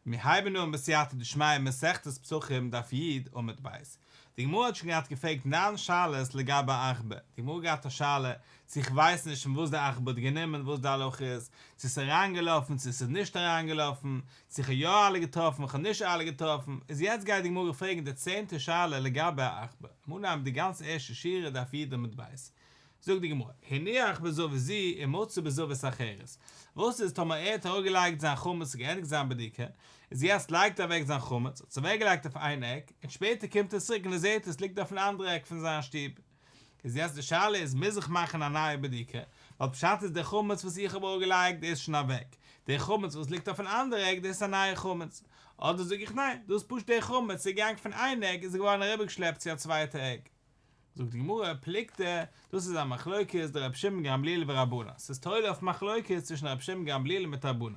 מיר הייבן אן בסייעתא דשמיא מסכת פסחים דף י עמוד ב'. די גמרא האט שוין געהאט געפרעגט ניין שאלות לגבי עכבר, די גמרא האט געהאט א שאלה צו איך ווייס נישט פון וואס די עכבר האט גענומען וואס די הלכה איז, צו ס'איז אריינגעלאפן צו ס'איז נישט אריינגעלאפן, צו איך האב יא אלע געטראפן איך האב נישט אלע געטראפן, איז יעצט גייט די גמרא פרעגן די צענטע שאלה לגבי א עכבר, מיר אנהייבן די גאנץ ערשטע שורה דף י עמוד ב'. זאגט די גמרא, הניח בזווית זו ומצא בזווית אחרת, וואס איז טאמער ער האט אראפגעלייגט זיין חמץ און געענדיגט זיין בדיקה, איז יעצט לייגט ער אוועק זיין חמץ, האט עס אוועקגעלייגט אויף איין עק, און שפעטער קומט ער צוריק און ער זעט עס ליגט אויפן אנדערע עק פון זיין שטוב, איז יעצט די שאלה איז מוז איך מאכן א נייע בדיקה, ווייל פשט איז דער חמץ וואס איך האב אראפגעלייגט דאס איז שוין אוועק, דער חמץ וואס ליגט אויפן אנדערע עק דאס איז א נייע חמץ, אדער זאג איך ניין, דאס איז פשוט דער חמץ איז געגאנגען פון איין עק איז געווארן אריבערגעשלעפט צו א צווייטע עק. זאגט די גמרא, פלוגתא, דאס איז א מחלוקת דרבי שמעון גמליאל ורבנן, ס'איז תולה אויף מחלוקת צווישן רבי שמעון גמליאל מיט רבנן.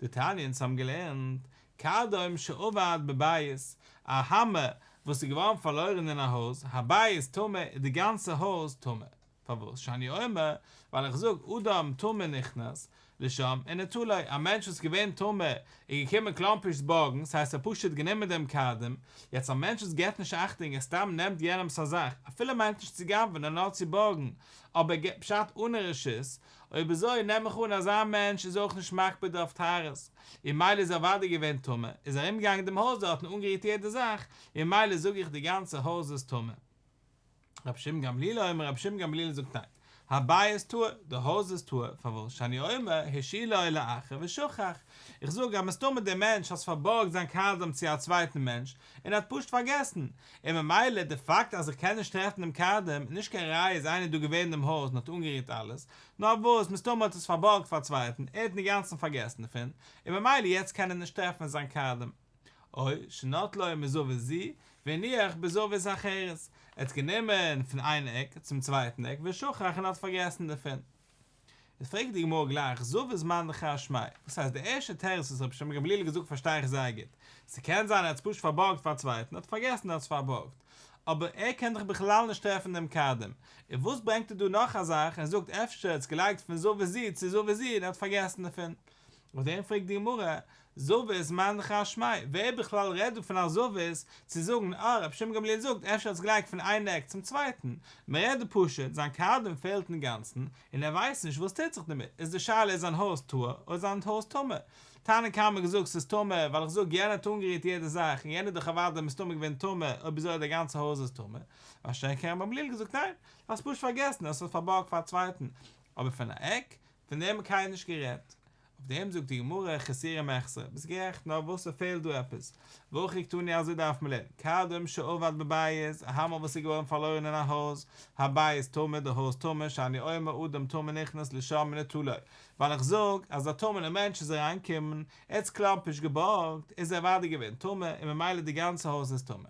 דתניא אונז האבן געלערנט, קרדום שאבד בבית, א האמער וואס איז געווארן פארלוירן אין א הויז, הבית טמא, איז די גאנצע הויז טמא. פארוואס? שאני אומר, ווייל איך זאג, אדם טמא נכנס, לשם ונטלו, א מענטש וואס איז געווען טמא איז געקומען קלאמפערשט בארגן, ס'הייסט ער האט פשוט גענומען דעם קרדום, יעצט א מענטש וואס געבט נישט אכטונג ער סתם נעמט יענעמס א זאך, אפילו ער מיינט נישט צו גנב'נען נאר צו בארגן, אבער ער פשט אנע רשות, אויב אזוי נעם איך אן אזא מענטש איז אויך נישט מקפיד אויף טהרות, און ממילא איז ער אוודאי געווען טמא, איז ארום געגאנגען דעם הויז דארט און אנגערירט יעדע זאך, און ממילא זאג איך די גאנצע הויז איז טמא. רבי שמעון גמליאל אומר, רבי שמעון גמליאל זאגט ניין, הבית טהור, די הויז איז טהור, פארוואס שאני אומר, השאילו לאחר ושכח, איך זאג אז מסתמא דער מענטש האט פארבארגט זיין קרדום צו א צווייטן מענטש, און ער האט פשוט פארגעסן, און ממילא די פאקט אז איך קען נישט טרעפן דעם קרדום איז נישט קיין ראיה אז איינער איז דא געווען אין דעם הויז און האט אנגערירט אלעס, נאר וואס מסתמא האט עס פארבארגט פאר א צווייטן, ער האט אינגאנצן פארגעסן דערפון, און ממילא יעצט קען ער נישט טרעפן זיין קרדום. או שנטלו מזווית זו והניח בזווית אחרת, ער האט גענומען פון איין עק צום צווייטן עק ושכח און האט פארגעסן דערפון. איז פרעגט די גמרא גלייך זווית מאן דכר שמיה, וואס הייסט די ערשטע תירוץ וואס רבי שמעון גמליאל האט געזאגט פארשטיי איך זייער גוט, ס'קען זיין ער האט עס פשוט פארבארגט פאר א צווייטן האט פארגעסן ער האט עס פארבארגט, אבער ער קען דאך בכלל נישט טרעפן דעם קרדום, און וואס ברענגט ער דא נאך א זאך און זאגט אפשר ער האט עס געלייגט פון זווית זו צו זווית זו און ער האט פארגעסן דערפון. אויף דעם פרעגט די גמרא, זווית מאן דכר שמיה, ווער בכלל רעדט דא פון א זווית צו זאגן אה רבי שמעון גמליאל זאגט אפשר האט עס געלייגט פון איין עק צום צווייטן, מען רעדט דא פשוט זיין קרדום פעלט אינגאנצן און ער ווייסט נישט וואס טוט זיך דערמיט, איז די שאלה איז זיין הויז טהור אדער זיין הויז טמא? תנא קמא געזאגט ס'איז טמא ווייל איך זאג יענער האט אנגערירט יעדע זאך און יענער איז דאך אוודאי מסתמא געווען טמא אויב אזוי די גאנצע הויז איז טמא, מה שאין כן רבי גמליאל געזאגט ניין, האסט פשוט פארגעסן האסט עס פארבארגט פאר א צווייטן, אבער פון א עק פון דעם האט קיינער נישט גערעדט. אויף דעם זאגט די גמרא חסורי מחסרא, ביסט גערעכט נאר וואס ס'פעלט דא עפעס, והכי קתני אזוי דארף מען לערנען, קרדום שאבד בבית, א האמער וואס איז געווארן פארלוירן אין א הויז, הבית טמא די הויז טמא, שאני אומר אדם טמא נכנס לשם ונטלו, ווייל איך זאג אז א טמא'נער מענטש איז אריינגעקומען, ער האט עס קלאמפערשט געבארגט, איז ער אוודאי געווען טמא, און ממילא די גאנצע הויז איז טמא.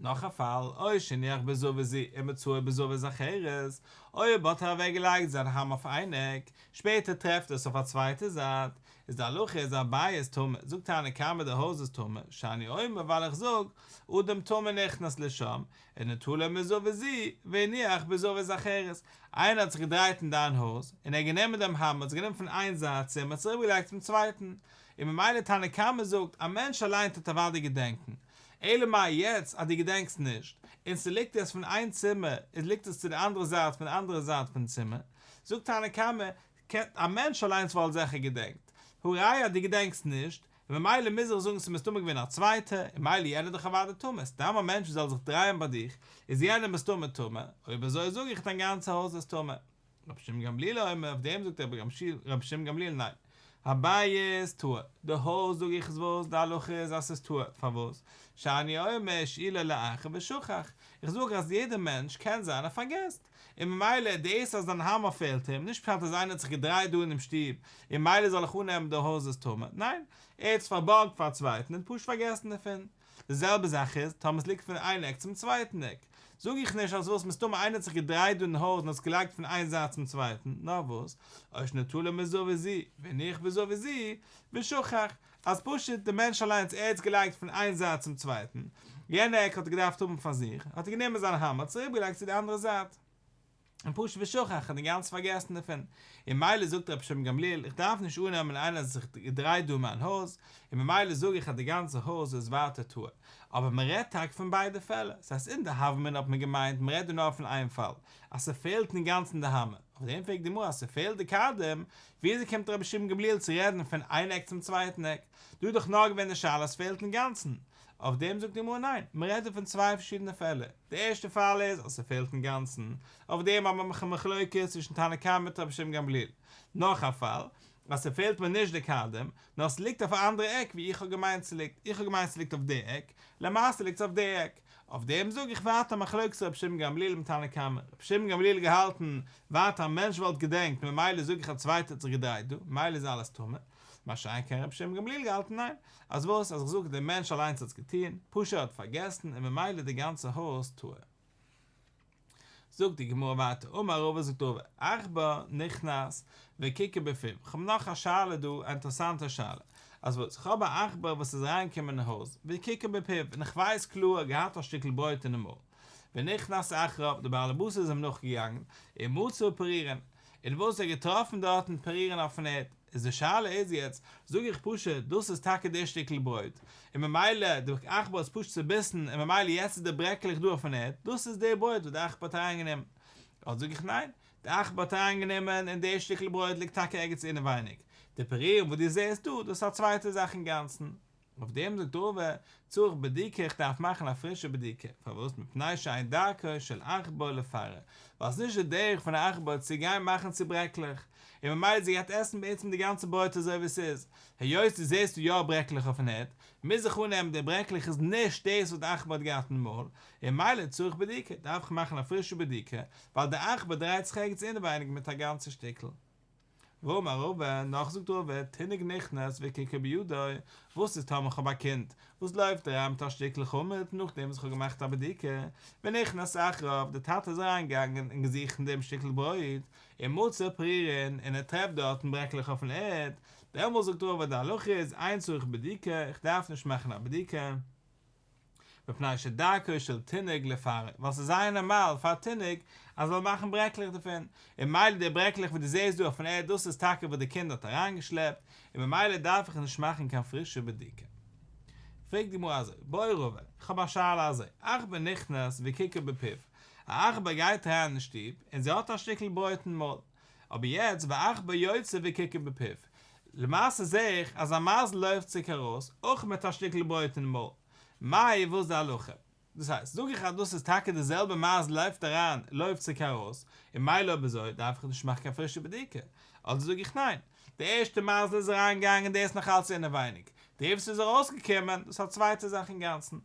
נאך א פאל, או שהניח בזווית זו ומצאו בזווית אחרת, אויב האט ער אוועק געלייגט זיין האמער אויף איין עק, שפעטער טרעפט ער עס אויף א צווייטע זייט, איז די הלכה איז הבית טמא, זאגט תנא קמא די הויז איז טמא, שאני אומר ווייל איך זאג, אדם טמא נכנס לשם, ונטלו מזווית זו, והניח בזווית אחרת, איינער האט זיך געדרייט אין דיין הויז, און ער האט גענומען דעם האמער, האט עס גענומען פון איין זייט צימער, האט עס אריבער געלייגט צום צווייטן, און ממילא תנא קמא זאגט, א מענטש אליין טוט אוודאי געדענקן, אלא מאי יעצט אז דו געדענקסט נישט, און ס'ליגט יעצט פון איין צימער איז ליגט עס צו די אנדערע זייט פון די אנדערע זייט פון צימער, זאגט תנא קמא, א מענטש אליינס וואלט זיכער געדענקט, הא ראיה אז דו געדענקסט נישט, און ממילא מוז איך זאגן ס'איז מסתמא געווען א צווייטער, און ממילא יענער איז דאך אוודאי טמא, סתם א מענטש וואס זאל זיך דרייען ביי דיך, איז יענער מסתמא טמא, אויב אזוי זאג איך דיין גאנצע הויז איז טמא. רבי שמעון גמליאל אומר, אויף דעם זאגט רבי שמעון גמליאל ניין, הבית טהור, די הויז זאג איך איז וואס, די הלכה איז אז ס'איז טהור, פארוואס? שאני אומר השאילו לאחר ושכח, איך זאג אז יעדער מענטש קען זיין ער פארגעסט, און ממילא דאס אז זיין האמער פעלט אים, נישט פשט אז איינער האט זיך געדרייט דא אינעם שטוב, און ממילא זאל איך אננעמען די הויז איז טמא, ניין, ער האט עס פארבארגט פאר א צווייטן און פשוט פארגעסן דערפון. די זעלבע זאך איז טאמער עס ליגט פון איין עק צום צווייטן עק, זאג איך נישט אז וואס מסתמא איינער האט זיך געדרייט דא אין הויז און האט עס געלייגט פון איין זייט צום צווייטן, נאר וואס, או שנטלו מזווית זו והניח בזווית זו, ושכח, אז פשוט די מענטש אליינס ער האט עס געלייגט פון איין זייט צום צווייטן, יענע עק האט ער געדארפט האבן פאר זיך, האט ער גענומען זיין האמער האט עס אריבערגעלייגט צו די אנדערע זייט. און פשוט ושכח האט אינגאנצן פארגעסן דערפון, און ממילא זאגט רבי שמעון גמליאל איך דארף נישט אננעמען איינער האט זיך געדרייט דא אין מיין הויז, און ממילא זאג איך אז די גאנצע הויז איז ווייטער טהור, אבער מען רעדט טאקע פון ביידע פעלער, ס'הייסט אין די הוה אמינא האט מען געמיינט מען רעדט דא נאר פון איין פאל, אז ס'פעלט אינגאנצן די אמה, אויף דעם פרעגט די גמרא אז ס'פעלט די קרדום, וויאזוי קומט רבי שמעון גמליאל צו רעדן פון איין עק צום צווייטן עק, דא איז דאך נאר געווען די שאלה אז ס'פעלט אינגאנצן, אויף דעם זאגט די גמרא ניין, מען רעדט דא פון צוויי פארשידענע פעלער, די ערשטע פאל איז אז ס'פעלט אינגאנצן, אויף דעם האבן מיר א מחלוקת צווישן תנא קמא מיט רבי שמעון גמליאל, נאך א פאל, אז ס'פעלט מיר נישט די קרדום, נאר ס'ליגט אויף א אנדערע עק ווי איך האב געמיינט ס'ליגט, איך האב געמיינט ס'ליגט אויף די עק, למעשה ליגט עס אויף די עק, אויף דעם זאג איך ווייטער מחלוקת רבי שמעון גמליאל מיט תנא קמא, רבי שמעון גמליאל האט געהאלטן ווייטער א מענטש וואלט געדענקט ממילא זאג איך א צווייטער האט זיך געדרייט דא, ממילא איז אלעס טמא, מה שאין כן רבי שמעון גמליאל געהאלטן ניין, אז וואס אז איך זאג דער מענטש אליינס האט עס געטון, פשוט ער האט פארגעסן און ממילא די גאנצע הויז טהור. זאגט די גמרא ווייטער, אמר רבא זאגט רבא, עכבר נכנס וכיכר בפיו, איך האב נאך א שאלה דא, א אינטערעסאנטע שאלה, אז וואס, איך האב א עכבר וואס איז אריינגעקומען אין הויז, וכיכר בפיו, און איך ווייס קלאר ער האט געהאט א שטיקל ברויט אינעם מויל, ונכנס אחריו, דער בעל הבית איז אים נאכגעגאנגען, ומצא פירורין, און וואס ער האט געטראפן דארטן פירורין אויפן ערד, איז די שאלה איז יעצט, זאג איך פשוט, דאס איז טאקע די שטיקל ברויט, און ממילא די עכבר האט עס פשוט צוביסן און ממילא יעצט איז די ברעקלעך דא אויפן ערד, דאס איז די ברויט וואס די עכבר האט אריינגענומען. אדער זאג איך ניין, די עכבר האט אריינגענומען און די שטיקל ברויט ליגט טאקע ערגעץ אינעווייניג, די פירורים וואס דו זעסט דא, דאס איז א צווייטע זאך אינגאנצן. אויף דעם זאגט רבא, צריך בדיקה איך דארף מאכן א פרישע בדיקה, פארוואס מפני שאין דרכו של עכבר לפרר, ווייל ס'איז נישט די דרך פון א עכבר צו גיין מאכן צו ברעקלעך, און ממילא זי גייט עסן בעצם די גאנצע ברויט אזוי ווי ס'איז, היות דו זעסט דא יא ברעקלעך אויפן ערד, מוז איך אננעמען די ברעקלעך איז נישט דאס וואס די עכבר האט געהאט אין מויל, און ממילא צריך בדיקה, דארף איך מאכן א פרישע בדיקה, ווייל די עכבר דרייט זיך ערגעץ אינעווייניג מיט א גאנצע שטיקל. ואמר רבא, נאך זאגט רבא, תינוק נכנס וכיכר בידו, וואס איז טאמער כ'האב א קינד וואס לויפט אריין מיט א שטיקל חמץ נאכדעם וואס כ'האב געמאכט א בדיקה, ונכנס אחריו, די טאטע איז אריינגעגאנגען און געזוכט אין דעם שטיקל ברויט, ומצא פירורין, און ער טרעפט דארטן ברעקלעך אויפן ערד, דעמאלס זאגט רבא די הלכה איז אין צריך בדיקה, איך דארף נישט מאכן א בדיקה. מפני שדרכו של תינוק לפרר, ווייל ס'איז זייער נארמאל פאר א תינוק אז ער זאל מאכן ברעקלעך דערפון, און ממילא די ברעקלעך וואס דו זעסט דא אויפן ערד דאס איז טאקע וואס די קינד האט אריינגעשלעפט, און ממילא דארף איך נישט מאכן קיין פרישע בדיקה. פרעגט די גמרא אזוי, בעי רבא, איך האב א שאלה אזוי, עכבר נכנס וכיכר בפיו, א עכבר גייט אריין אין שטוב און זי האט א שטיקל ברויט אין מויל, אבער יעצט ועכבר יוצא וכיכר בפיו, למעשה זעה איך אז א מייזל לויפט צוריק ארויס, אויך מיט א שטיקל ברויט אין מויל, מאי וואס די הלכה? דאס הייסט, זאג איך אז דאס איז טאקע די זעלבע מייזל לויפט אריין לויפט צוריק ארויס, און ממילא אויב אזוי דארף איך נישט מאכן קיין פרישע בדיקה, אדער זאג איך ניין, די ערשטע מייזל איז אריינגעגאנגען דאס איז נאך אלץ אינעווייניג, די וואס איז ארויסגעקומען דאס איז א צווייטע זאך אינגאנצן.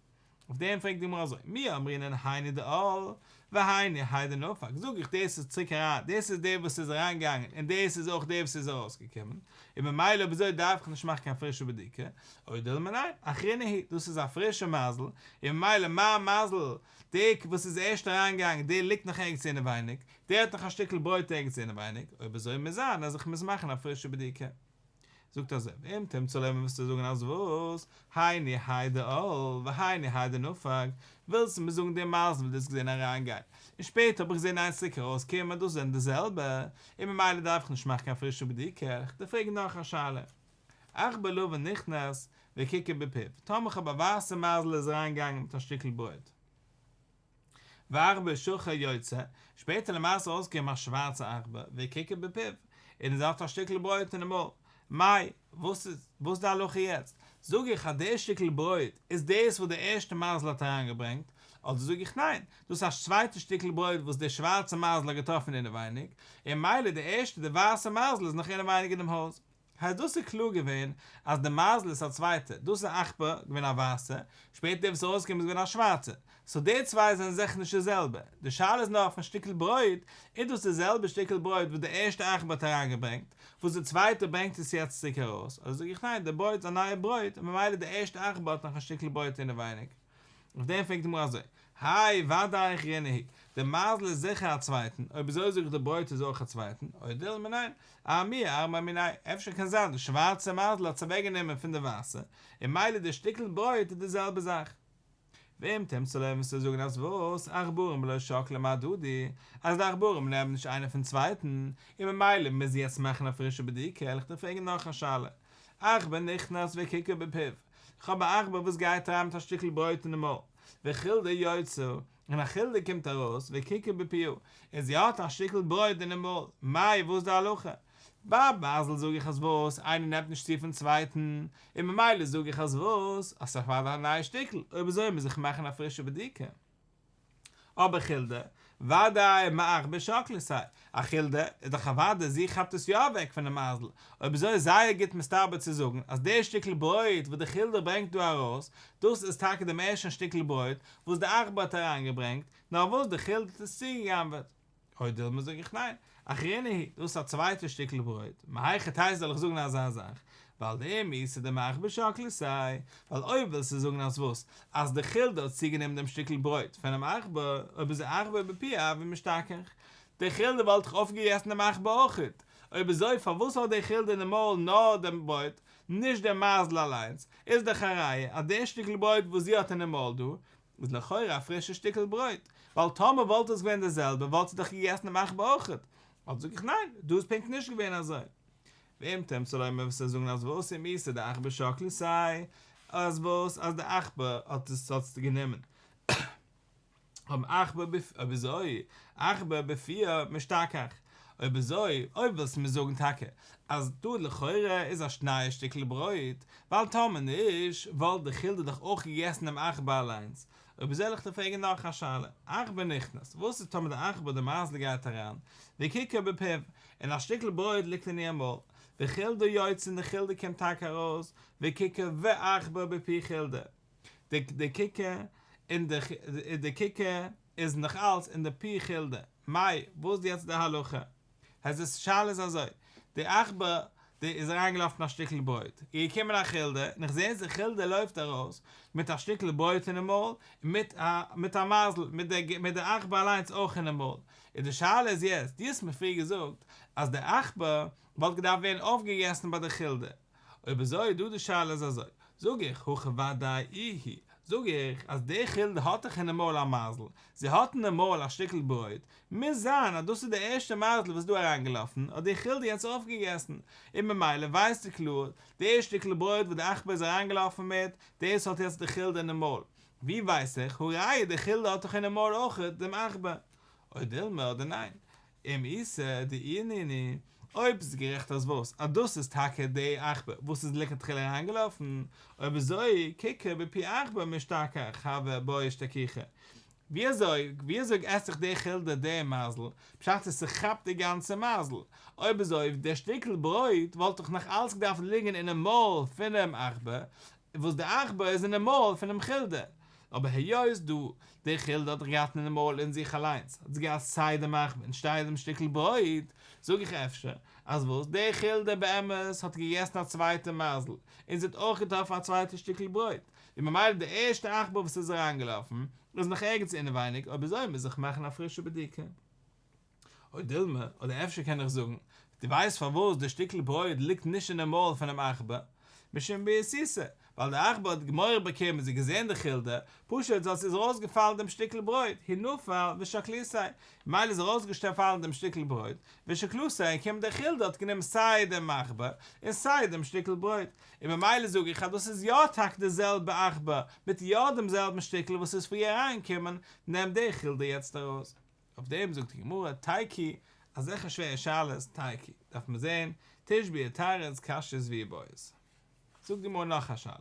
אויף דעם פרעגט די גמרא אזוי, מי אמרינן היינו דעל והיינו האי דנפק, זאג איך דאס איז צוריק אריין, דאס איז דער וואס איז אריין געגאנגען און דאס איז אויך דער וואס איז ארויס געקומען, און ממילא אויב אזוי דארף איך נישט מאכן קיין פרישע בדיקה, או דילמא ניין, אחרינא הוא, דאס איז א פרישע מייזל, און ממילא מיין מייזל, דער וואס איז ערשט אריין געגאנגען דער ליגט נאך ערגעץ אינעווייניג, דער האט נאך א שטיקל ברויט ערגעץ אינעווייניג, אויב אזוי מוז זיין אז איך מוז מאכן א פרישע בדיקה. זאגט אזוי, ואם תמצא לומר וועסטו זאגן אז וואס, היינו האי דעל, והיינו האי דנפק, ווילסטו מיר זאגן די מייזל וואס דו האסט געזען אריינגיין, און שפעטער האב איך געזען איינס צוריק ארויסקומען, דאס זענען די זעלבע, און ממילא דארף איך נישט מאכן קיין פרישע בדיקה, איך דיר פרעגן נאך א שאלה. עכבר לבן נכנס וכיכר בפיו, טאמער איך האב א ווייסע מייזל איז אריינגעגאנגען מיט א שטיקל ברויט. ועכבר שחור יוצא, שפעטער למעשה ארויסגעקומען א שווארצע עכבר, וכיכר בפיו, און ער האט א שטיקל ברויט אינעם מויל. מאי, וואס איז, וואס איז די הלכה יעצט? זאג איך אז דער שטיקל ברויט איז דאס וואס דער ערשטע מייזל האט אריינגעברענגט, אדער זאג איך ניין, דאס איז א צווייטע שטיקל ברויט וואס דער שווארצע מייזל האט געטראפן אינעווייניג, און ממילא דער ערשטע, דער ווייסע מייזל איז נאך אינעווייניג אינעם הויז. הייסט דאס איז קלאר געווען אז די מייזל איז א צווייטע, דאס איז א עכבר געווען א ווייסע, שפעטער דער וואס איז ארויסגעקומען איז געווען א שווארצע, סאו די צוויי זענען זיכער נישט די זעלבע, די שאלה איז נאר אויפן שטיקל ברויט, איז דאס די זעלבע שטיקל ברויט וואס די ערשטע עכבר האט אריינגעברענגט, וואס די צווייטע ברענגט עס יעצט צוריק ארויס, אדער זאג איך ניין די ברויט איז א נייע ברויט און ממילא די ערשטע עכבר האט נאך א שטיקל ברויט אינעווייניג. אויף דעם פרעגט די גמרא אזוי, האי ודאי אחרינא הוא, די מייזל איז זיכער א צווייטן, אויב אזוי זאג איך די ברויט איז אויך א צווייטן, או דילמא ניין, ארמויי ארמיה מיניה, אפשר קען זיין די שווארצע מייזל האט עס אוועק גענומען פון די ווייסע, און ממילא די שטיקל ברויט איז די זעלבע זאך. ואם תמצא לומר וועסטו זאגן אז וואס, עכברים לא שקלי מהדדי, אז די עכברים נעמען נישט איינער פון צווייטן, און ממילא מוז זי יעצט מאכן א פרישע בדיקה, וועל איך דיר פרעגן נאך א שאלה. עכבר נכנס וכיכר בפיו, איך האב א עכבר וואס גייט אריין מיט א שטיקל ברויט אינעם מויל, וחולדה יוצאה, און א חולדה קומט ארויס וכיכר בפיה, און זי האט א שטיקל ברויט אינעם מויל, מאי וואס די הלכה? ביי מייזל זאג איך אז וואס, איינער נעמט נישט צו פון צווייטן, און ממילא זאג איך אז וואס, אז ס'איז אוודאי א נייע שטיקל, אויב אזוי מוז איך מאכן א פרישע בדיקה. אבער חולדה, ודאי מעכבר שקלתיה, א חולדה איז דאך אוודאי זי כאפט עס יא אוועק פונעם מייזל, אויב אזוי איז זייער גוט מסתבר צו זאגן אז דער שטיקל ברויט וואס די חולדה ברענגט דא ארויס, דאס איז טאקע דעם ערשטן שטיקל ברויט וואס די עכבר האט אריינגעברענגט, נאר וואס די חולדה האט עס צוגעגנבעט. או דילמא זאג איך ניין, אחרינא הוא, דאס איז א צווייטע שטיקל ברויט, מהיכי תיתי זאל איך זאגן אזא זאך, ווייל דאם איתא דמעכבר שקלתיה, ווייל אויב ווילסטו זאגן אז וואס, אז די חולדה האט צוגענומען דעם שטיקל ברויט פונעם עכבר, אויב אזוי עכבר בפיה הוה משתכח, די חולדה וואלט דאך אויפגעגעסן דעם עכבר אויכעט, אויב אזוי פארוואס האט די חולדה אין די מויל נאר דעם ברויט, נישט דעם מייזל אליינס, איז דאך א ראיה אז דער שטיקל ברויט וואס זי האט אינעם מויל דא, איז לכאורה א פרישע שטיקל ברויט, ווייל טאמער וואלט עס געווען די זעלבע וואלט זי דאך געגעסן דעם עכבר אויכעט, אלזא זאג איך ניין, דא איז פונקט נישט געווען אזוי. ואם תמצא לומר וועסטו זאגן אז וואס אם איתא דעכבר שקלתיה, אז וואס אז די עכבר האט עס האט עס גענומען האבן עכבר בפ אויב אזוי עכבר בפיה משתכח, אויב אזוי אויב ווילסטו מיר זאגן טאקע אז דא לכאורה איז א נייע שטיקל ברויט, ווייל טאמער נישט וואלט די חולדה דאך אויך געגעסן דעם עכבר אליינס, אויב אזוי וועל איך דיר פרעגן נאך א שאלה, עכבר נכנס, וואס איז טאמער די עכבר די מייזל גייט אריין, וכיכר בפיו, און א שטיקל ברויט ליגט אין איר מויל, וחולדה יוצאה און די חולדה קומט טאקע ארויס, וכיכר ועכבר בפי חולדה, די די כיכר און די די כיכר איז נאך אלץ אין די פי חולדה, מאי, וואס איז יעצט די הלכה? הייסט די שאלה איז אזוי, די עכבר די איז אריינגעלאפן א שטיקל ברויט, איז געקומען א חולדה, און איך זעה אז די חולדה לויפט ארויס מיט א שטיקל ברויט אינעם מויל, און מיט א מיט א מייזל, מיט די מיט די עכבר אליינס אויך אינעם מויל, און די שאלה איז יעצט, דו האסט מיר פריער געזאגט אז די עכבר וואלט געדארפט ווערן אויפגעגעסן ביי די חולדה, אויב אזוי דא די שאלה איז אזוי, זאג איך, הכא ודאי איהי, זאג איך אז די חולדה האט דאך אינעם מויל א מייזל, זי האט אינעם מויל א שטיקל ברויט, מוז זיין אז דאס איז די ערשטע מייזל וואס איז דא אריינגעלאפן, האט די חולדה יעצט אויפגעגעסן, און ממילא ווייסטו קלאר, די שטיקל ברויט וואס די עכבר איז אריינגעלאפן מיט, דאס האט יעצט די חולדה אינעם מויל. ווי ווייס איך, הא ראיה די חולדה האט דאך אינעם מויל אויכעט דעם עכבר. או דילמא אדער ניין, אם איתא דאיהי נינהו, אויב ביסט גערעכט אז וואס? אז דאס איז טאקע די עכבר וואס איז לכתחילה אריינגעלאפן, אויב אזוי כיכר בפי עכבר משתכח הוה בעי אשתכוחי. ווי אזוי ווי אזוי עסט זיך די חולדה די מייזל? פשט איז ס'כאפט די גאנצע מייזל. אויב אזוי די שטיקל ברויט וואלט דאך נאך אלץ געדארפט ליגן אינעם מויל פונעם עכבר, וואס די עכבר איז אינעם מויל פונעם חולדה, אבער היות דא די חולדה האט דאך געהאט אינעם מויל אין זיך אליינס, האט זי געהאט סיי דעם עכבר און סיי דעם שטיקל ברויט, זאג איך אפשר אז וואס, די חולדה באמת האט געגעסן א צווייטע מייזל, און זי האט אויך געטראפן א צווייטע שטיקל ברויט, און ממילא די ערשטע עכבר וואס איז אריינגעלאפן איז נאך ערגעץ אינעווייניג, אויב אזוי מוז איך מאכן א פרישע בדיקה. או דילמא, אדער אפשר קען איך זאגן, דו ווייסט פארוואס די שטיקל ברויט ליגט נישט אינעם מויל פונעם עכבר? משום ביעתותא, ווייל דער עכבר האט מורא באקומען זי געזען די חולדה, פשוט אז ס'איז ארויסגעפאלן דעם שטיקל ברויט, הוא נפל ושקלתיה, ממילא איז ארויסגעפאלן דעם שטיקל ברויט, ושקלתיה, און קומט די חולדה האט גענומען סיי דעם עכבר און סיי דעם שטיקל ברויט, און ממילא זאג איך אז דאס איז יא טאקע די זעלבע עכבר, מיט יא דעם זעלבן שטיקל וואס איז פריער אריינגעקומען, נעמט די חולדה יעצט ארויס. אויף דעם זאגט די גמרא, תיקו, אזעלכע שווערע שאלות, תיקו, דארף מען זען, תשבי יתרץ קשיות ואיבעיות. זאגט די גמרא נאך א שאלה,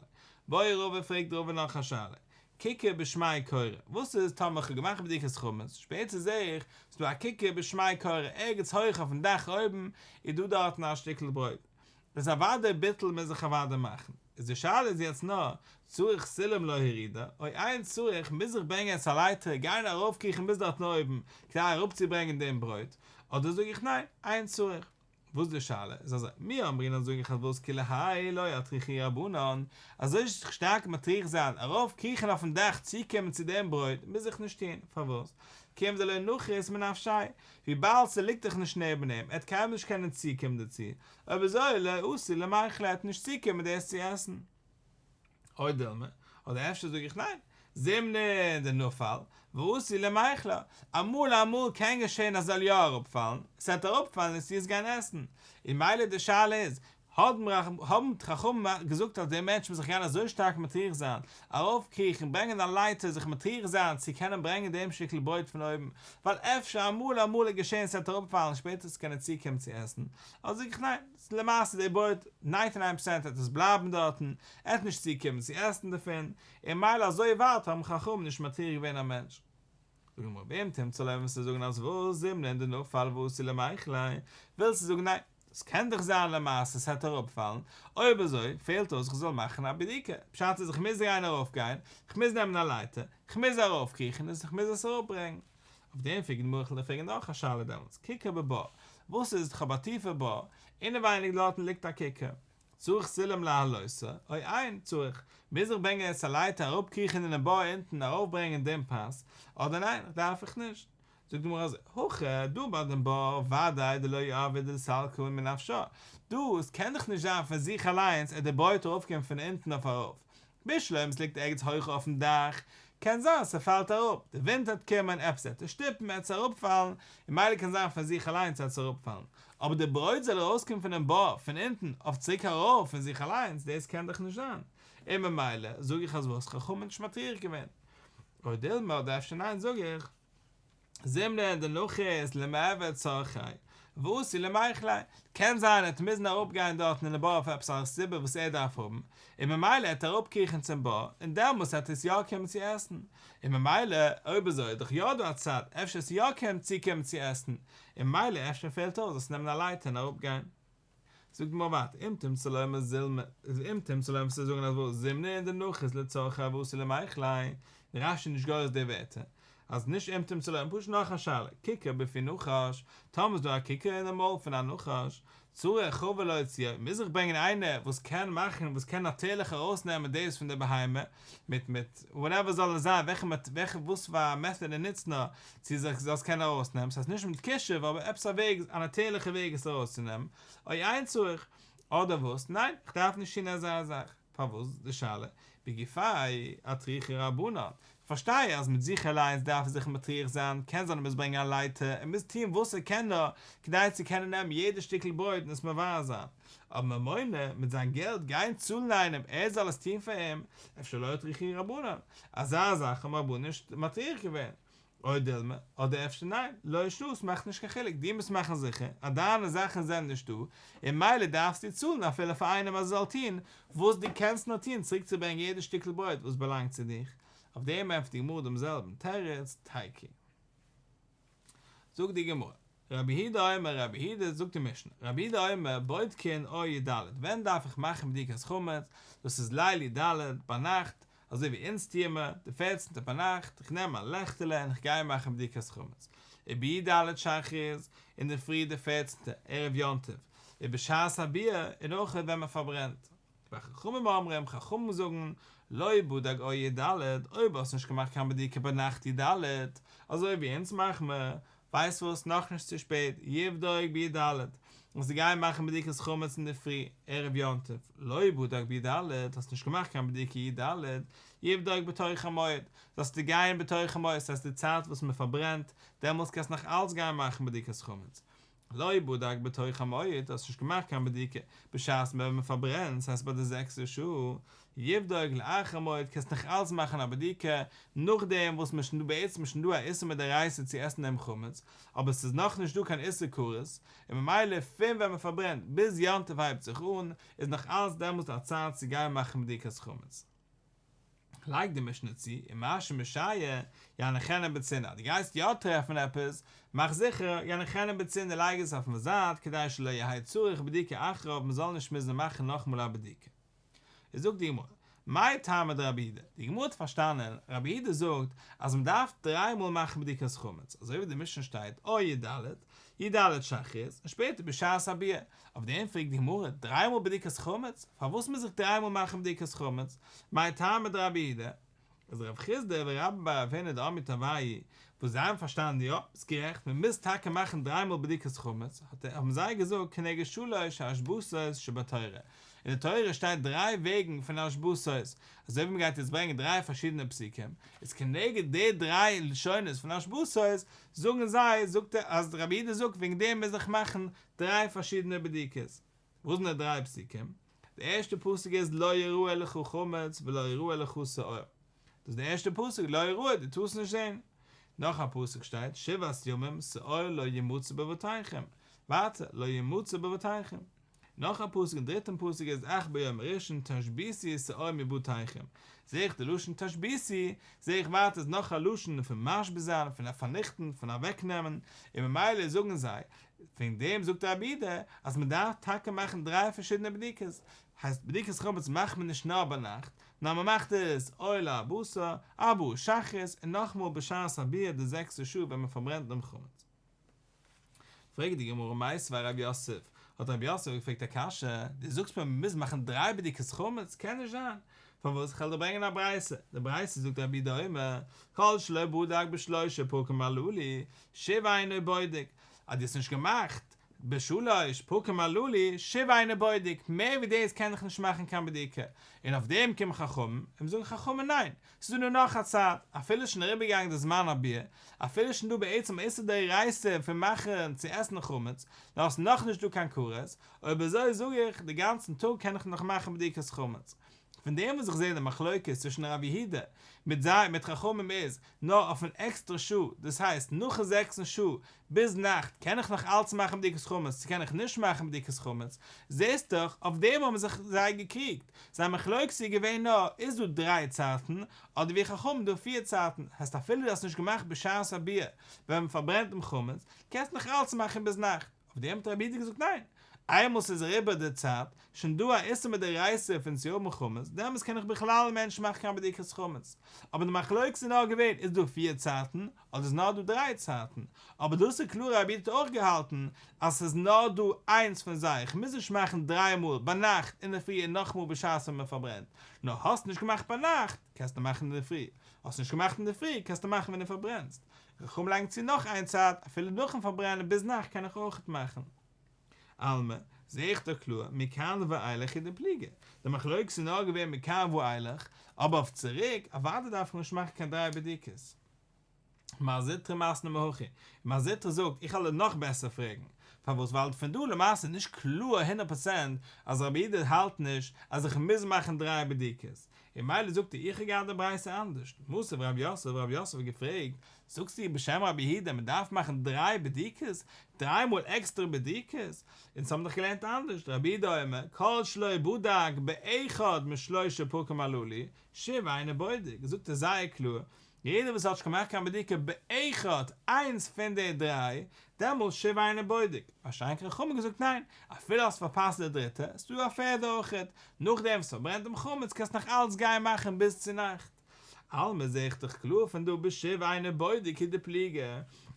בעי רבא פרעגט רבא נאך א שאלה, כיכר בשמי קורה, וואס איז טאמער איך האב געמאכט בדיקת חמץ, שפעטער זעה איך ס'דא א כיכר בשמי קורה, ערגעץ הויך אויפן דאך אויבן איז דא דארטן א שטיקל ברויט, איז אוודאי ביטול מוז איך אוודאי מאכן, איז די שאלה איז יעצט נאר, צריך סולם להורידה, או אין צריך, מוז איך ברענגען יעצט א לייטער, גיין ארויפקריכן ביז דארטן אויבן, כדי אראפצוברענגען דעם ברויט, אדער זאג איך ניין, אין צריך. וואס איז די שאלה? איז אזוי, מי אמרינן זאג איך אז וואס כולי האי לא אטרחוהו רבנן, אזוי זיך שטארק מטריח זיין, ארויף קריכן אויפן דאך צוקומען צו דעם ברויט, מוז איך נישט טון, פארוואס? כיון דלא נחית מנפשיה, וויבאלד ס'ליגט דאך נישט נעבן אים, ער וועט קיינמאל נישט קענען צוקומען דערצו, אויב אזוי לא אתי למיכלה ער וועט נישט צוקומען דאס צו עסן. או דילמא, אדער אפשר זאג איך ניין, זימנין דנפל, ואתי למיכלה, אמאל אמאל קען געשען אז ס'זאל יא אראפפאלן, ס'וועט אראפפאלן און דו וועסט גיין עסן, און ממילא די שאלה איז, האבן חכמים געזאגט אז דער מענטש מוז זיך גיין אזוי שטארק מטריח זיין, ארויפקריכן, ברענגען א לייטער, זיך מטריח זיין צו קענען ברענגען דעם שטיקל ברויט פון אויבן, ווייל אפשר אמאל אמאל איז געשען ס'וועט אראפפאלן שפעטער צו קענען צוקומען צו עסן, אדער זאג איך ניין, למעשה די ברויט ניינטי ניין פערסענט וועט עס בלייבן דארטן, ער וועט נישט צוקומען צו עסן דערפון, און ממילא אזוי ווייט האבן חכמים נישט מטריח געווען א מענטש. זאגט די גמרא ואם תמצא לומר וועסטו זאגן אז וואס זימנין דנפל ואתי למיכלה, ווילסטו זאגן ניין, עס קען דאך זיין למעשה עס העט אראפפאלן, אויב אזוי פעלט אויס איך זאל מאכן א בדיקה, פשט איז איך מוז גיין ארויפגיין, איך מוז נעמען א לייטער, איך מוז ארויפקריכן און איך מוז עס אראפברענגן. אויף דעם פרעגט די גמרא איך וועל דיר פרעגן נאך א שאלה דעמאלטס, ככר בבור, וואס איז איך האב א טיפע בור, אינעווייניג דארטן ליגט א ככר, צריך סולם להעלותו, או אין צריך, מוז איך ברענגען יעצט א לייטער אראפקריכן אינעם בור אונטן ארויפברענגען דעם פת, אדער ניין, דארף איך נישט. זאגט די גמרא אזוי, הכא, דא ביי דעם בור, ודאי דלא עביד דסלקא מנפשה, דא, עס קען דאך נישט זיין פון זיך אליינס עט דער ברויט ארויפקומען פון אונטן אויף ארויף, בשלמא ס'ליגט ערגעץ הויך אויפן דאך, קען זיין ס'פאלט אראפ, די ווינט וועט קומען, עפעס וועט עס שטופן, עט עס אראפפאלן, און ממילא קען זיין פון זיך אליינס עט עס אראפפאלן, אבער די ברויט זאל ארויסקומען פונעם בור פון אונטן אויף צוריק ארויף פון זיך אליינס, דאס קען דאך נישט זיין, און ממילא זאג איך אז וואס חכמים האבן נישט מטריח געווען. או דילמא אדער אפשר ניין זאג איך. זימנין דנחית למעבד צרכיה ואתי למיכלה, קען זיין ער וועט מוזן אראפגיין דארטן אין די בור אויף עפעס א סיבה וואס ער דארף האבן, און ממילא עט ער אראפקריכן צום בור, און דעמאלס עט עס יא קומען צו עסן, און ממילא אויב אזוי איז דאך יא דא א צד אפשר עס יא קען צוקומען צו עסן, און ממילא אפשר פעלט אויס זאלסט נעמען א לייטער און אראפגיין. זאגט די גמרא ווייטער, אם תמצא לומר זיל אם תמצא לומר וועסטו זאגן אז וואס זימנין דנחית לצרכיה ואתי למיכלה, רש"י איז נישט גורס די ווערטער, אז נישט אם תמצא לומר, פשוט נאך א שאלה, ככר בפי נחש, טאמער איז דא א ככר אינעם מויל פון א נחש, צריך חבר להוציאו, מוז איך ברענגען איינער וואס קען מאכן, וואס קען נאטורליך ארויסנעמען דאס פון די בהמה, מיט מיט וואטעווער זאל עס זיין, וועלכע וועלכע וואס פאר א מעטאד ער נוצט נאר, צו זיך זאל עס קענען ארויסנעמען, ס'הייסט נישט מיט כישוף אבער עפעס א וועג, א נאטורליכע וועג עס ארויסצונעמען, או אין צריך, אדער וואס, ניין, איך דארף נישט טון אזא זאך, פארוואס די שאלה, בגופיה אטרחוהו רבנן, איך פארשטיי אז מיט זיך אליינס דארף ער זיך מטריח זיין, קען זיין ער מוז ברענגען א לייטער, ער מוז טון וואס ער קען נאר, כדי צו קענען נעמען יעדע שטיקל ברויט און עס מבער זיין, אבער ממונא, מיט זיין געלט גיין צאלן איינעם ער זאל עס טון פאר אים, אפשר לא אטרחוהו רבנן, אזא זאך האבן רבנן נישט מטריח געווען. או דילמא, אדער אפשר ניין, לא שנא, ס'מאכט נישט קיין חילוק, דו מוזט מאכן זיכער אז דיינע זאכן זענען נישטא, און ממילא דארפסטו צאלן אפילו פאר איינעם אז ער זאל טון וואס דו קענסט נאר טון צוריקצוברענגען יעדע שטיקל ברויט וואס באלאנגט צו דיך. אויף דעם ענטפערט די גמרא דעם זעלבן תירוץ, תיקו. זאגט די גמרא, רבי יהודה אומר רבי יהודה זאגט די משנה, רבי יהודה אומר בודקין אור י"ד, ווען דארף איך מאכן בדיקת חמץ, דאס איז ליל י"ד, ביינאכט, אזוי ווי אונז טוען מיר, די פערצנטע ביינאכט, איך נעם מיין לעכטעלע און איך גיי מאכן בדיקת חמץ, ובי"ד שחרית, אינדערפרי די פערצנטע, ערב יום טוב, ובשעת הביעור, און אויך ווען מען פארברענט. וחכמים אומרים, חכמים זאגן, לא בדק אור י"ד, אויב האסט נישט געמאכט קיין בדיקה ביינאכט י"ד, אזוי ווי אונז מאכן מיר, ווייסט וואס, נאכנישט צו שפעט, יבדוק בי"ד, וועסטו גיין מאכן בדיקת חמץ אינדערפרי, ערב יום טוב, לא בדק בי"ד, האסט נישט געמאכט קיין בדיקה י"ד, יבדוק בתוך המועד, זאלסטו גיין בתוך המועד, ס'הייסט די צייט וואס מען פארברענט, דעמאלטס קענסטו נאך אלץ גיין מאכן בדיקת חמץ. לא בדק בתוך המועד, האסט נישט געמאכט קיין בדיקה בשעת ווען מען פארברענט, ס'הייסט ביי די זעקסטע שעה, יבדוק לאחר המועד, קענסט נאך אלץ מאכן א בדיקה נאכדעם וואס מ'איז שוין דא בעצם איז שוין דא א איסור מדאורייתא צו עסן דעם חמץ, אבער ס'איז נאך נישט דא קיין איסור כרת, און ממילא פון ווען מען פארברענט ביז יום טוב הייבט זיך אן, איז נאך אלץ דעמאלטס א צייט צו גיין מאכן בדיקת חמץ. לייגט די משנה צו, ומה שמשייר, יניחנו בצינעה, דו גייסט יא טרעפן עפעס, מאך זיכער, יניחנו בצינעה לייג עס אויפן זייט כדי שלא יהא צריך בדיקה אחריו מען זאל נישט מוזן מאכן נאכאמאל א בדיקה. איז זאגט די גמרא, מאי טעמא דרבי יהודה, די גמרא האט פארשטאנען, רבי יהודה זאגט אז מען דארף דריי מאל מאכן בדיקת חמץ, אזוי ווי די משנה שטייט אור י"ד, י"ד שחרית, און שפעטער בשעת הביעור, אויף דעם פרעגט די גמרא, דריי מאל בדיקת חמץ? פארוואס מוז איך דריי מאל מאכן בדיקת חמץ? מאי טעמא דרבי יהודה? איז רב חסדא ורבה בר רב הונא דאמרי תרוייהו, וואס זיי האבן פארשטאנען יא, ביסט גערעכט, מען מוז טאקע מאכן דריי מאל בדיקת חמץ, האבן זיי געזאגט כנגד שלש השבתות שבתורה, אין די תורה שטייט דריי וועגן פון השבתות, אזוי ווי מ'גייט יעצט ברענגען דריי פארשידענע פסוקים, איז כנגד די דריי לשונות פון השבתות, זאגן זיי, זאגט ער אז רבי יהודה זאגט וועגן דעם מוז איך מאכן דריי פארשידענע בדיקות. וואס זענען די דריי פסוקים? די ערשטע פסוק איז לא יראה לך חמץ ולא יראה לך שאור. דאס איז די ערשטע פסוק, לא יראה, דו טארסט נישט זען. נאך א פסוק שטייט שבעת ימים שאור לא ימצא בבתיכם. ווייטער, לא ימצא בבתיכם. נאך א פסוק אין דריטן פסוק איז אך ביום הראשון תשביתו שאור מבתיכם, זעה איך די לשון תשביתו, זעה איך ווייטער איז נאך א לשון פון משבית זיין, פון פארניכטן, פון אוועקנעמען, און ממילא זאגן זיי, וועגן דעם זאגט רבי יהודה אז מען דארף טאקע מאכן דריי פארשידענע בדיקות, הייסט בדיקת חמץ מאכט מען נישט נאר ביינאכט, נאר מען מאכט עס או לארבעה עשר, ארבעה שחרית, און נאכאמאל בשעת הביעור די זעקסטע שעה ווען מען פארברענט דעם חמץ. פרעגט די גמרא מיתיבי רב יוסף, האט רב יוסף געפרעגט א קשיא, דו זאגסט מיר מ'מוז מאכן דריי בדיקות חמץ, קען נישט זיין, פארוואס, כ'וועל דיר ברענגען א ברייתא, די ברייתא זאגט רבי יהודה אומר, כל שלא בדק בשלושה פרקים הללו, שוב אינו בודק, אז דו האסט נישט געמאכט בשלוש פרקים הללו, שוב אינו בודק, מער ווי דאס קען איך נישט מאכן קיין בדיקה, און אויף דעם קומען חכמים און זאגן חכמים ניין, ס'איז דא נאך א צייט, אפילו איז שוין אריבערגעגאנגען די זמן הביעור, אפילו איז שוין דא בעצם איסור דאורייתא פון מאכן צו עסן חמץ, נאר ס'איז נאכנישט דא קיין כרת, אויב אזוי זאג איך, די גאנצן טאג קען איך נאך מאכן בדיקת חמץ. פון דעם וואס איך זעה די מחלוקת צווישן רב יהודה מיט זיי מיט חכמים איז נאר אויפן עקסטרע שעה, דאס הייסט נאכן זעקסטן שעה ביז נאכט קען איך נאך אלץ מאכן בדיקת חמץ צו קען איך נישט מאכן בדיקת חמץ, זעסט דאך אויף דעם האבן זיך זיי געקריגט, זייער מחלוקת איז געווען נאר איז דא דריי צייטן אדער ווי חכמים דא פיר צייטן, הייסט אפילו דו האסט נישט געמאכט בשעת הביעור ווען מען פארברענט דעם חמץ, קענסט נאך אלץ מאכן ביז נאכט. אויף דעם האט רבי יהודה געזאגט ניין, איינמאל ס'איז אריבער די צייט, שוין דא א איסור מדאורייתא פון צו האבן חמץ, דעמאלס קען איך בכלל מער נישט מאכן קיין בדיקת חמץ. אבער די מחלוקת איז נאר געווען איז דא פיר צייטן, אדער איז נאר דא דריי צייטן. אבער דאס איז קלאר רבי יהודה האט אויך געהאלטן אז ס'איז נאר דא איינס פון זיי, איך מוז נישט מאכן דריי מאל, ביינאכט, אינדערפרי און נאכאמאל בשעת ווען מ'פארברענט. נאר האסט נישט געמאכט ביינאכט, קענסטו מאכן אינדערפרי. האסט נישט געמאכט אינדערפרי, קענסטו מאכן ווען דו פארברענסט. חכמים לייגן צו נאך איין צייט, אפילו נאכן פארברענען ביז נאכט קען איך אויכעט מאכן. אלמא, זעה איך דאך קלאר, מכאן ואילך הוא דפליגי. די מחלוקת איז נאר געווען מכאן ואילך, אבער אויף צוריק, אוודאי דארף איך נישט מאכן קיין דריי בדיקות. מר זוטרא מתני מהכא, און מר זוטרא זאגט, איך וועל נאך בעסער פרעגן, פארוואס ווייל פון דא למעשה איז נישט קלאר הונדערט פראצענט אז רבי יהודה האלט נישט אז איך מוז מאכן דריי בדיקות, און ממילא זאגט ער איך האב געהאט די ברייתא אנדערשט, מתיב רב יוסף, רב יוסף האט געפרעגט, זאגסטו בשם רבי יהודה מען דארף מאכן דריי בדיקות, דריי מאל עקסטערע בדיקות, אונז האבן דאך געלערנט אנדערשט, רבי יהודה אומר, כל שלא בדק באחד משלושה פרקים הללו, שוב אינו בודק, זאגט ער זייער קלאר, יעדער וואס האט נישט געמאכט קיין בדיקה באחד, איינס פון די דריי, דעמאלס שוב אינו בודק, מה שאין כן חכמים געזאגט ניין, אפילו האסט פארפאסט די דריטע, ס'דא א פערדע אויכעט, נאכדעם וואס פארברענט דעם חמץ קענסט נאך אלץ גיין מאכן ביז צו נאכט. אלמא זעה איך דאך קלאר פון דא בשוב אינו בודק הוא דפליגי,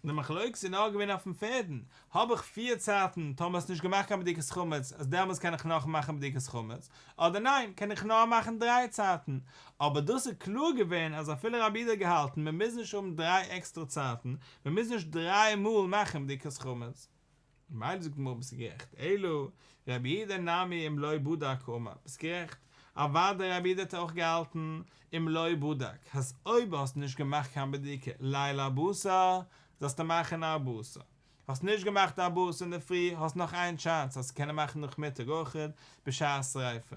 די מחלוקת איז נאר געווען אויפן פערדן, האב איך פיר צייטן, טאמער האסט נישט געמאכט קיין בדיקת חמץ, אז דעמאלס קען איך נאך מאכן בדיקת חמץ, אדער ניין, קען איך נאר מאכן דריי צייטן, אבער דאס איז קלאר געווען אז אפילו רבי יהודה האט געהאלטן מען מוז נישט האבן דריי עקסטערע צייטן, מען מוז נישט דריי מאל מאכן בדיקת חמץ. ממילא זאגט די גמרא ביסט גערעכט, אלא רבי יהודה נמי אם לא בדק קאמר, ביסט גערעכט, אוודאי רבי יהודה האט אויך געהאלטן אם לא בדק, אז אויב האסט נישט געמאכט קיין בדיקה ליל ארבעה עשר, זאלסטו מאכן ארבעה עשר. האסט נישט געמאכט ארבעה עשר אינדערפרי, האסט נאך איין טשאנס אז קענען מאכן נאכמיטאג אויכעט, בשעת שריפה.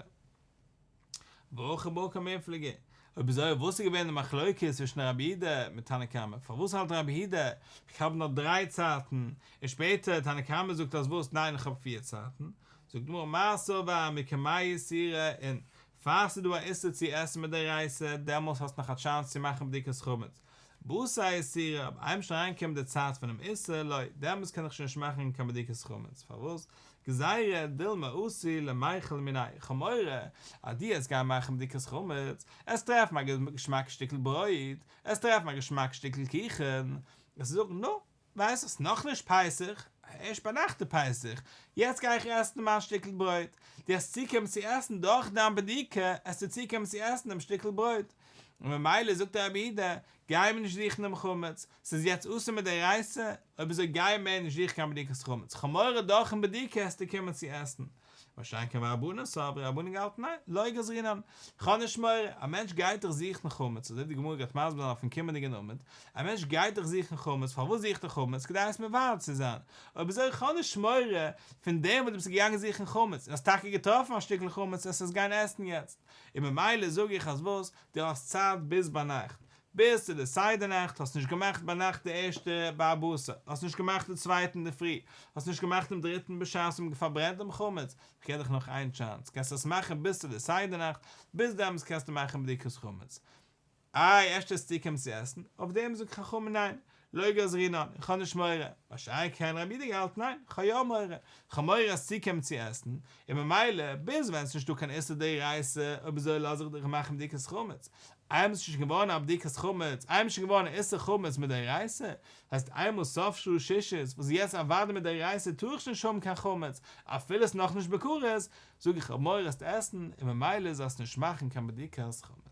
והכא בהא קמיפלגי. אויב אזוי וואס איז געווען די מחלוקת צווישן רבי יהודה מיט תנא קמא? פארוואס האלט רבי יהודה איך האב נאר דריי צייטן, און שפעטער תנא קמא זאגט אז וואס ניין איך האב פיר צייטן? זאגט די גמרא מר סבר מקמי איסורא אין, פאר ס'איז דא א איסור צו עסן מדאורייתא דעמאלס האסט נאך א טשאנס צו מאכן בדיקת חמץ, בתר איסורא, אבער איינמאל שוין אריינגעקומען די צייט פונעם איסור, לא, דעמאלס קען איך שוין נישט מאכן קיין בדיקת חמץ, פארוואס? גזירה דילמא אתי למיכל מיניה, איך האב מורא אז דו עסט גיין מאכן בדיקת חמץ, עסט טרעפן א געשמאק שטיקל ברויט, עסט טרעפן א געשמאק שטיקל קיכן, עסט זאגן נו, ווייסט ס'איז נאכנישט פסח, ערשט ביינאכט איז פסח, יעצט גיי איך עסן מיין שטיקל ברויט, דו עסט צוקומען צו עסן דורך דיין בדיקה, עסטו צוקומען צו עסן דעם שטיקל ברויט, און ממילא זאגט רבי יהודה, גיי מיר נישט זוכן דעם חמץ, ס'איז יעצט אסור מדאורייתא, אויב אזוי גיי מער נישט זוכן קיין בדיקת חמץ, כ'האב מורא דורכן בדיקה עסטו קומען צו עסן. מה שאין כן ורבנן סברי, רבנן געהאלטן ניין, לא גזרינן, כ'האב נישט מורא, א מענטש גייט דאך זוכן חמץ, אזוי ווי די גמרא גייט מסביר זיין אויפן קומענדיגן עמוד, א מענטש גייט דאך זוכן חמץ, פארוואס זוכט ער חמץ? כדי עס מבער צו זיין, אויב אזוי כ'האב נישט מורא פון דעם וואס דו ביסט געגאנגען זוכן חמץ, און האסט טאקע געטראפן א שטיקל חמץ וועסט עס גיין עסן יעצט, און ממילא זאג איך אז וואס, דו האסט צייט ביז ביינאכט, ביז צו די סדר נאכט, האסט נישט געמאכט ביינאכט די ערשטע בארבעה עשר, האסט נישט געמאכט די צווייטע אינדערפרי, האסט נישט געמאכט דעם דריטן בשעת מ'האט פארברענט דעם חמץ, כ'געב דיך נאך איין טשאנס, קענסט עס מאכן ביז צו די סדר נאכט, ביז דעמאלטס קענסטו מאכן בדיקת חמץ. איי אפשר וועסט צוקומען צו עסן? אויף דעם זאגט חכמים ניין, לא גזרינן, איך האב נישט מורא, מה שאין כן רבי יהודה געהאלטן ניין, איך האב יא מורא, איך האב מורא וועסט צוקומען צו עסן, און ממילא ביז ווען ס'נישט דא קיין איסור דאורייתא, אויב אזוי לאז איך דיך מאכן בדיקת חמץ, איינמאל ס'איז שוין געווארן א בדיקת חמץ, איינמאל ס'איז שוין געווארן א איסור חמץ מדאורייתא, הייסט איינמאל סוף שעה שישית, וואס איז יעצט אוודאי מדאורייתא טאר איך שוין נישט האבן קיין חמץ, אפילו ס'איז נאכנישט בכרת, זאג איך האב מורא וועסט עסן, און ממילא זאלסט נישט מאכן קיין בדיקת חמץ.